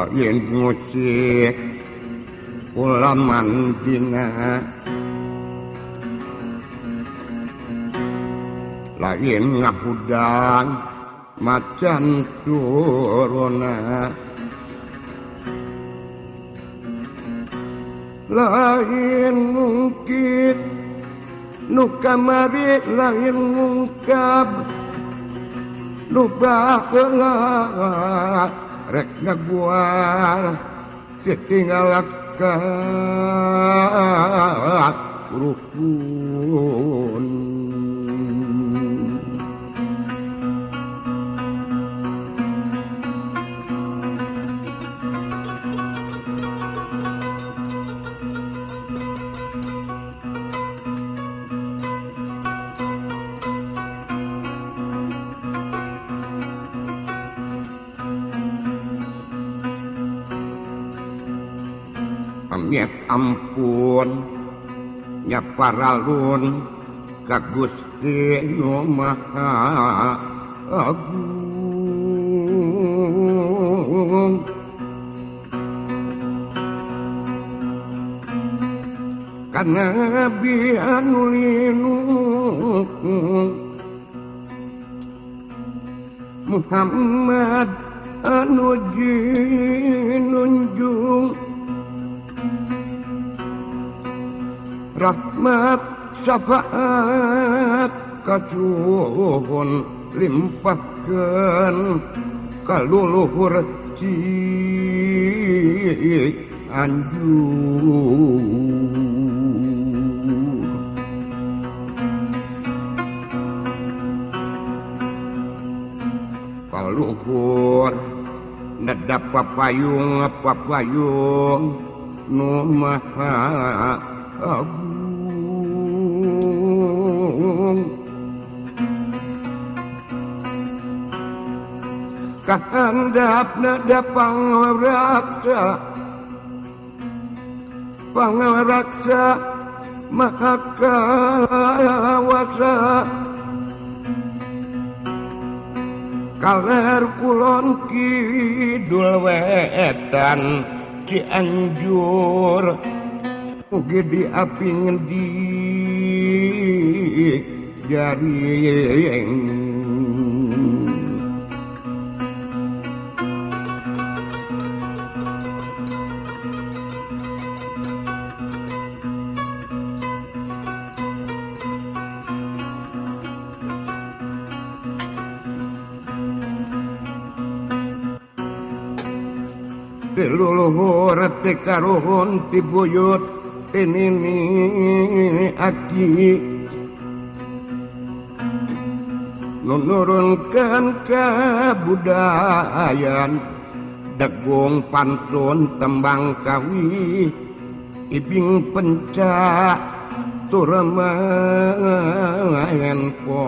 Lain musik ulaman dina lain ngahudang macan turuna lain ngungkit nu kamari lain ngungkap nu baheula rek ngaguar ditinggalaka rukun. Amit ampun nya paralun ka Gusti Nu Maha Agung. Ka Nabi anu linung Muhammad anu jinunjung rahmat syafaat kasuhun limpahkeun ka luluhur Cianjur. Kaluhur nedap papayung papayung nu maha agung. Kahandap nada pangraksa pangraksa maha kawasa kaler kulon kidul wetan Cianjur ugi diaping di jaring. Ti luluhur ti karuhun ti buyut ti nini aki nu nurunkeun kabudayan degung pantun tembang kawi ibing pencak turemaen po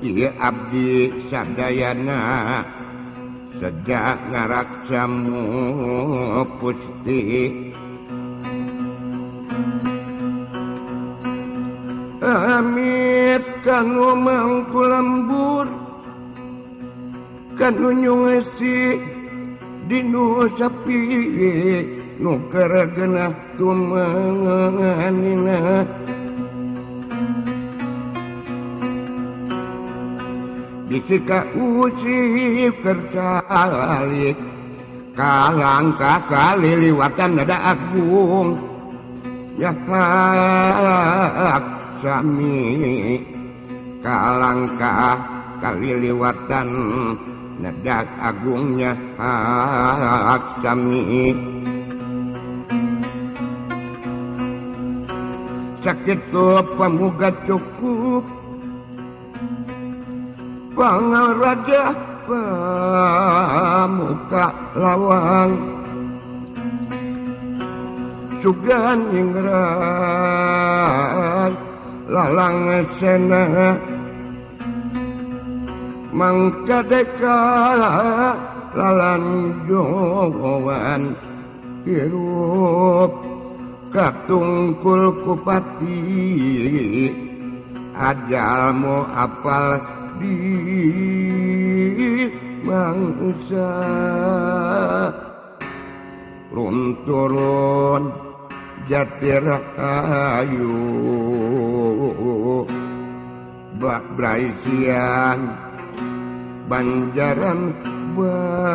ieu abdi sadayana sejak ngaraksamu pusti. Amit kanu mangku lembur kanu nyungesi dinu sapi nu karagenah tumanganina bisika usip kercalik kalangka kali liwatan nada agung yahak sami kalangka kali liwatan nada agungnya hak sami sakitu pamuga cukup pangaraja pamuka lawang sugan ingrat lalang sena mangkadeka lalanjoan hirup katungkul kupati ajalmu apal di mangsa runturun jati rahayu bak braisian banjaran bagja.